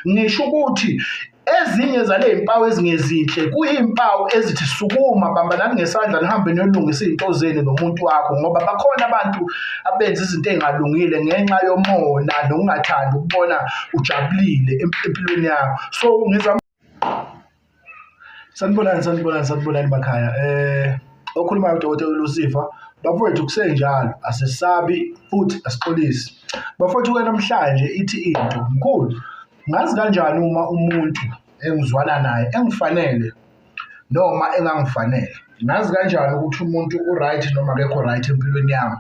Ngisho ukuthi ezinye zale mpawu ezingezinhle kuyimpawu ezithi sukuma, bambanani ngesandla, nihambe niyolungisa izinto zenu nomuntu wakho, ngoba bakhona abantu abenza izinto ezingalungile ngenxa yomona nokungathandi ukubona ujabulile empilweni yakho. So ngizama. Sanibonani, sanibonani, sanibonani makhaya. Okhulumayo uDokotela Lucifer. Bafowethu, kusenjalo, asisabi futhi asixolisi. Bafowethu, ke namhlanje ithi into mkhulu, ngazi kanjani uma umuntu engizwana naye engifanele noma engangifanele? Ngazi kanjani ukuthi umuntu u-right noma akekho right empilweni yami?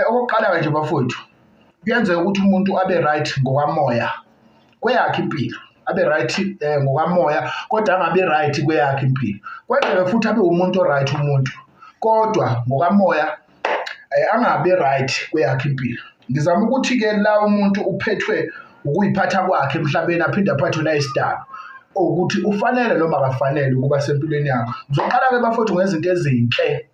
Okokuqala nje bafowethu, kuyenzeka ukuthi umuntu abe right ngokwamoya kweyakhe impilo, abe right ngokamoya kodwa angabi right kweyakhe impilo. Kwenzeke futhi abe umuntu o-right umuntu kodwa ngokamoya angabi right kweyakhe impilo. Ngizama ukuthi-ke la umuntu uphethwe ukuyiphatha kwakhe emhlabeni, aphinde aphathwe nayisidalo ukuthi ufanele noma akafanele ukuba sempilweni yakho. Ngizoqala-ke bafowethu ngezinto ezinhle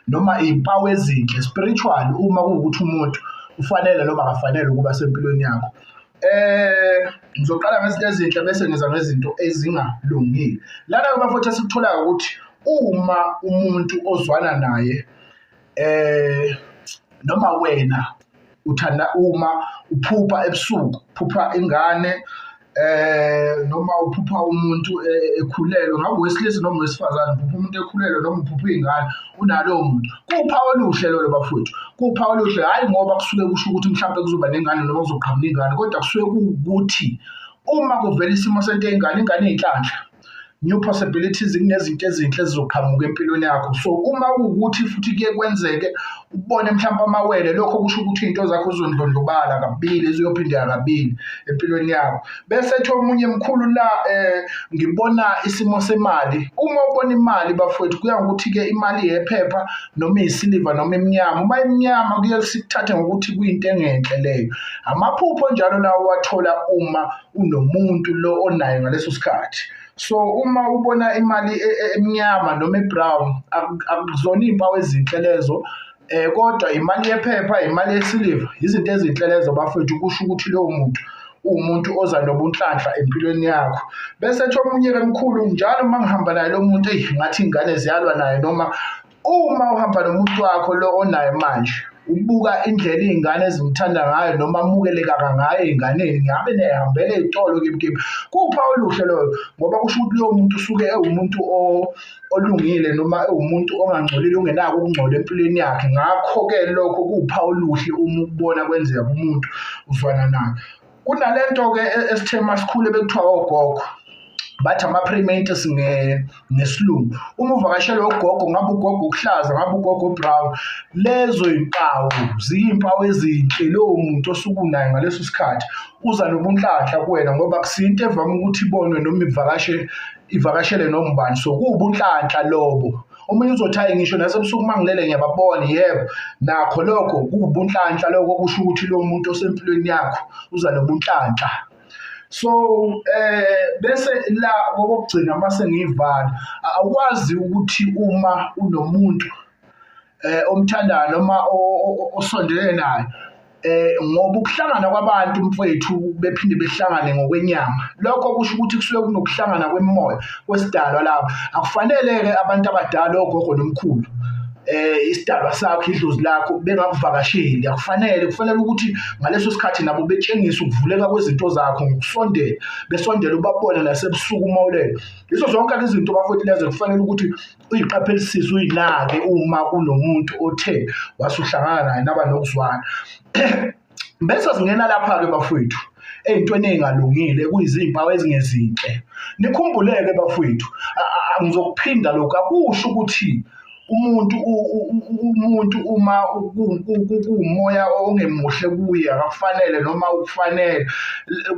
noma iy'mpawu ezinhle spiritual uma kuwukuthi umuntu ufanele noma akafanele ukuba sempilweni yakho. Ngizoqala ngezinto ezinhle bese ngiza ngezinto ezingalungile. Lana-ke bafowethu esikutholayo ukuthi uma umuntu ozwana naye noma wena uthanda, uma uphupha ebusuku, uphupha ingane noma uphupha umuntu ekhulelwe, ngabe owesilisa noma owesifazane, uphupha umuntu ekhulelwe noma uphupha iy'ngane unalowo muntu, kuwuphawu oluhle lolo bafowethu. Kuwuphawu oluhle, hhayi ngoba kusuke kusho ukuthi mhlawumpe kuzoba nengane noma kuzoqhamuka ingane, kodwa kusuke kuwukuthi uma kuvela isimo sento eyingane, ingane iyinhlanhla, new possibilities, kunezinto ezinhle ezizoqhamuka empilweni yakho. So uma kuwukuthi futhi kuye kwenzeke ubone mhlawumpe amawele, lokho kusho ukuthi iy'nto zakho zizondlondlobala kabili, ziyophindeka kabili empilweni yakho. Bese ethi omunye mkhulu la, ngibona isimo semali. Uma ubona imali bafowethu, kuya ngokuthi-ke imali yephepha noma iyisiliva noma imnyama. Uma imnyama kuye sikuthathe ngokuthi kuyinto engenhle leyo. Amaphupho njalo lawo wathola uma unomuntu lo onaye ngaleso sikhathi. So uma ubona imali emnyama noma e-brown, akuzona iy'mpawu ezinhle lezo, kodwa imali yephepha, imali yesiliva, izinto ezinhle lezo bafowethu, kusho ukuthi lowo muntu uwumuntu oza nobunhlanhla empilweni yakho. Bese ethi omunye-ke mkhulu, njalo uma ngihamba naye lo muntu, eyi ngathi iy'ngane ziyalwa naye. Noma uma uhamba nomuntu wakho lo onaye manje, ubuka indlela iy'ngane ezimthanda ngayo noma amukeleka ngayo ey'nganeni, ngabe niyayihambela ey'tolo kimi kimi, kuwuphawu oluhle loyo, ngoba kusho ukuthi loyo muntu usuke ewumuntu olungile noma ewumuntu ongangcolile, ongenako ukungcola empilweni yakhe. Ngakho-ke lokho kuwuphawu oluhle uma ukubona kwenzeka kumuntu uzwana naye. Kunale nto-ke esithe masikhule bekuthiwa ogogo, bathi ama-prementes ngesilungu. Uma uvakashelwe ugogo, ngabe ugogo okuhlaza, ngabe ugogo brown, lezo y'mpawu ziyiy'mpawu ezinhle. Lowo muntu osuke unaye ngaleso sikhathi uza nobunhlanhla kuwena, ngoba akusiyo into evame ukuthi ibonwe noma ivakashe ivakashele noma ubani. So kuwubunhlanhla lobo. Omunye uzothi hayi, ngisho nasebusuku uma ngilele ngiyababona. Yebo, nakho lokho kuwubunhlanhla lokho, kusho ukuthi lowo muntu osempilweni yakho uza nobunhlanhla. So bese la kokugcina mase ngiyivala, awukwazi ukuthi uma unomuntu omthandayo noma osondelene naye, ngoba ukuhlangana kwabantu mfowethu bephinde behlangane ngokwenyama, lokho kusho ukuthi kusuke kunokuhlangana kwemimoya kwesidalwa lapho. Akufanele-ke abantu abadala, ogogo nomkhulu, isidalwa sakho, idlozi lakho, bengakuvakasheli. Akufanele, kufanele ukuthi ngaleso sikhathi nabo betshengise ukuvuleka kwezinto zakho ngokusondela, besondele ubabone nasebusuku uma ulele. Yizo zonke izinto bafowethu lezo kufanele ukuthi uyiqaphelisise, uyinake uma kunomuntu othe wasuhlangana naye naba nokuzwana. Bese singena lapha-ke bafowethu ey'ntweni ey'ngalungile, kuyizimpawu ezingezinhle. Nikhumbuleke bafowethu, ngizokuphinda lokhu, akusho ukuthi umuntu uma kuwumoya ongemuhle kuye akakufanele noma ukufanele.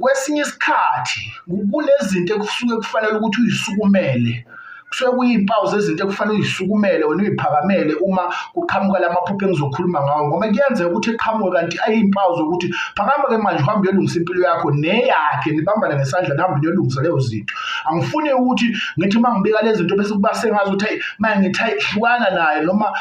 Kwesinye isikhathi kunezinto ekusuke kufanele ukuthi uyisukumele, kusuke kuyimpawu zezinto ekufanele uyisukumele wena, uyiphakamele uma kuqhamuka la maphupho engizokhuluma ngawo, ngoba kuyenzeka ukuthi eqhamuke kanti ayimpawu zokuthi phakama-ke manje uhambe uyolungisa impilo yakho neyakhe, nibambane ngesandla nihambe niyolungisa leyo zinto. Angifuni ukuthi ngithi uma ngibika lezi zinto bese kuba sengazi ukuthi hayi manje ngithi hayi hlukana naye noma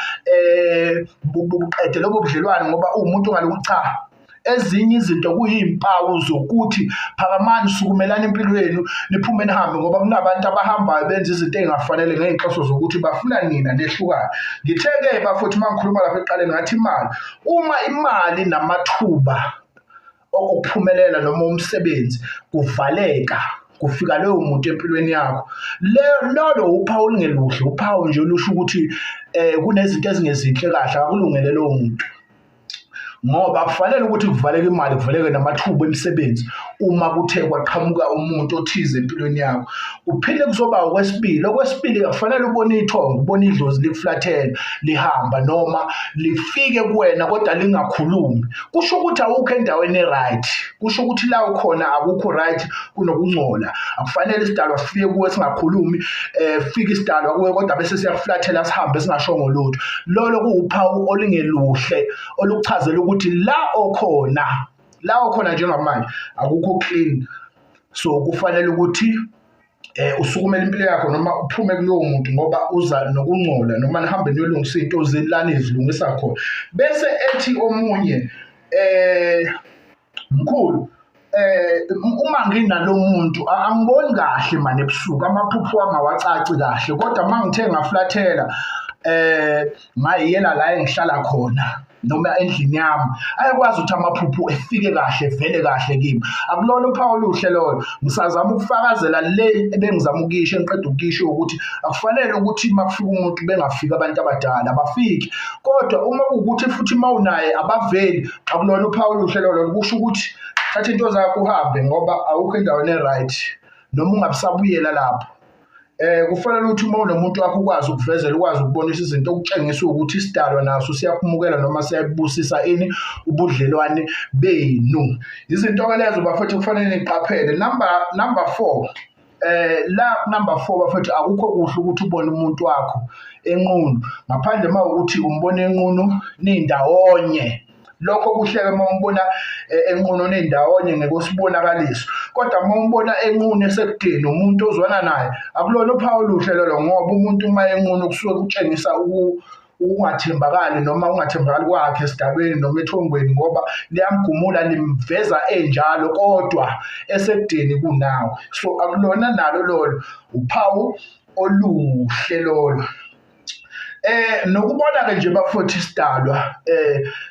buqede lobo budlelwane ngoba uwumuntu ongalungi. Cha, Ezinye izinto kuyimpawu zokuthi phakamani, sukumelani impilo yenu, niphume nihambe, ngoba kunabantu abahambayo benza izinto ey'ngafanele ngey'nhloso zokuthi bafuna nina nehlukane. Ngithe-ke bafowethu uma ngikhuluma lapha ekuqaleni ngathi imali, uma imali namathuba okuphumelela noma umsebenzi kuvaleka kufika loyo muntu empilweni yakho, lolo uphawu olungeluhle, uphawu nje olusho ukuthi um kunezinto ezingezinhle kahle, akakulungele lowo muntu. Ngoba akufanele ukuthi kuvaleke imali, kuvaleke namathuba emisebenzi uma kuthe kwaqhamuka umuntu othize empilweni yakho. Kuphinde kuzoba okwesibili, okwesibili akufanele ubone ithongo, ubone idlozi likuflathela lihamba noma lifike kuwena kodwa lingakhulumi. Kusho ukuthi awukho endaweni e-right, kusho ukuthi la ukhona akukho right, kunokungcola. Akufanele isidalwa sifike kuwe singakhulumi, fike isidalwa kuwe kodwa bese siyakuflathela sihambe singashongo lutho. Lolo kuwuphawu olungeluhle olukuchazela ukuthi la okhona, la okhona njengamanje akukho clean. So kufanele ukuthi usukumele impilo yakho noma uphume kulowo muntu ngoba uza nokungcola, noma nihambe niyolungisa iy'nto zenu la nizilungisa khona. Bese ethi omunye mkhulu, uma nginalo muntu angiboni kahle mani ebusuku, amaphupho wami awacaci kahle, kodwa uma ngithe ngaflathela ngayiyela la engihlala khona noma endlini yami, ayakwazi ukuthi amaphupho efike kahle, evele kahle kimi. Akulona uphawu oluhle lolo. Ngisazama ukufakazela le ebengizama ukuyisho, engiqeda ukuyisho ukuthi akufanele ukuthi uma kufika umuntu bengafiki abantu abadala, abafiki. Kodwa uma kuwukuthi futhi uma unaye abaveli, akulona uphawu oluhle lolo, kusho ukuthi thatha into zakho uhambe ngoba awukho endaweni e-right, noma ungabusabuyela lapho. Kufanele ukuthi uma unomuntu wakho ukwazi ukuvezela, ukwazi ukubonisa izinto okutshengisa ukuthi isidalwa naso siyakumukela noma siyabusisa ini ubudlelwane benu. Izinto-ke lezo bafethu kufanele niqaphele. Number 4, la number 4 bafethu, akukho kuhle ukuthi ubone umuntu wakho enqunu, ngaphandle uma ukuthi umbone enqunu nindawonye. Lokho kuhleke uma umbona enqunu nindawonye ngekosibonakaliso, kodwa uma umbona enqunu esekudeni umuntu ozwana naye, akulona uphawu oluhle lolo, ngoba umuntu uma enqunu kusuke kutshengisa ukungathembakali noma ukungathembakali kwakhe esidalweni noma ethongweni, ngoba liyamgumula limveza enjalo kodwa esekudeni kunawe. So akulona nalo lolo uphawu oluhle lolo. Nokubona ke nje bafowethu isidalwa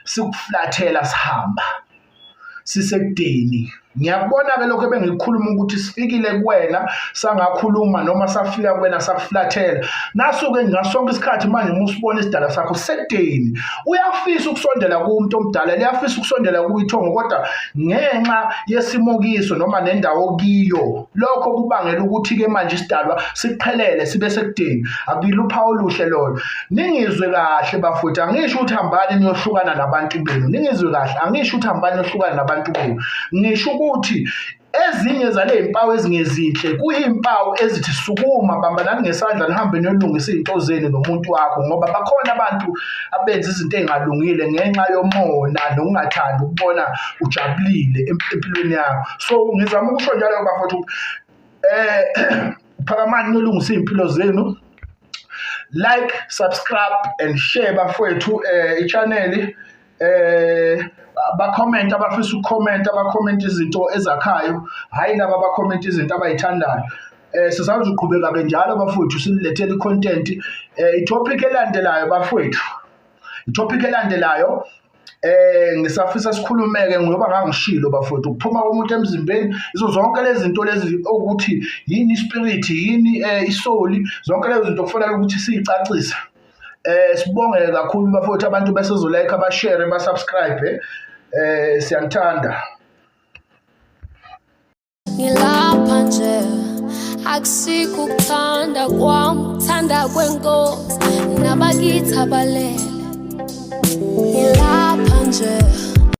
sikuflathela sihamba sisekudeni. Ngiyakubona ke lokho ebengikukhuluma ukuthi sifikile kuwena sangakhuluma noma safika kuwena sakuflathela. Nasuke ngasonke isikhathi manje uma usibona isidalwa sakho sekudeni, uyafisa ukusondela kumuntu omdala, liyafisa ukusondela kuyithongo, kodwa ngenxa yesimokiso noma nendawo kiyo, lokho kubangela ukuthi ke manje isidalwa siqhelele sibe sekudeni. Akuyilo uphawu oluhle lolo. Ningizwe kahle bafowethu, angisho ukuthi hambani niyohlukana nabantu benu. Ningizwe kahle, angisho ukuthi hambani niyohlukana nabantu benu. Ngisho ukuthi ezinye zale mpawu ezingezinhle kuyimpawu ezithi sukuma, bambanani ngesandla, nihambe niyolungisa izinto zenu nomuntu wakho, ngoba bakhona abantu abenza izinto ezingalungile ngenxa yomona nokungathandi ukubona ujabulile empilweni yakho. So ngizama ukusho njalo bafowethu, phakamani nilungise iy'mpilo zenu. Like, subscribe and share bafowethu i-channel. Ba-comment abafisa uku-comment, aba-comment izinto ezakhayo, hhayi laba aba-comment izinto abayithandayo. Sisazoqhubeka ke njalo bafowethu sinilethele i-content. I-topic elandelayo bafowethu, i-topic elandelayo ngisafisa sikhulumeke ngoba ngangishilo bafowethu, ukuphuma komuntu emzimbeni, izo zonke lezi zinto lezi ukuthi yini ispirit, yini isoul, zonke lezo zinto kufanele ukuthi siyicacise. Sibonge kakhulu bafowethu, abantu besezo-like, abashare, basubscribe. Siyanithanda. Ngilapha nje akusikho ukuthanda kwami, ukuthanda kwenkosi nabakithi abalele. Ngilapha nje.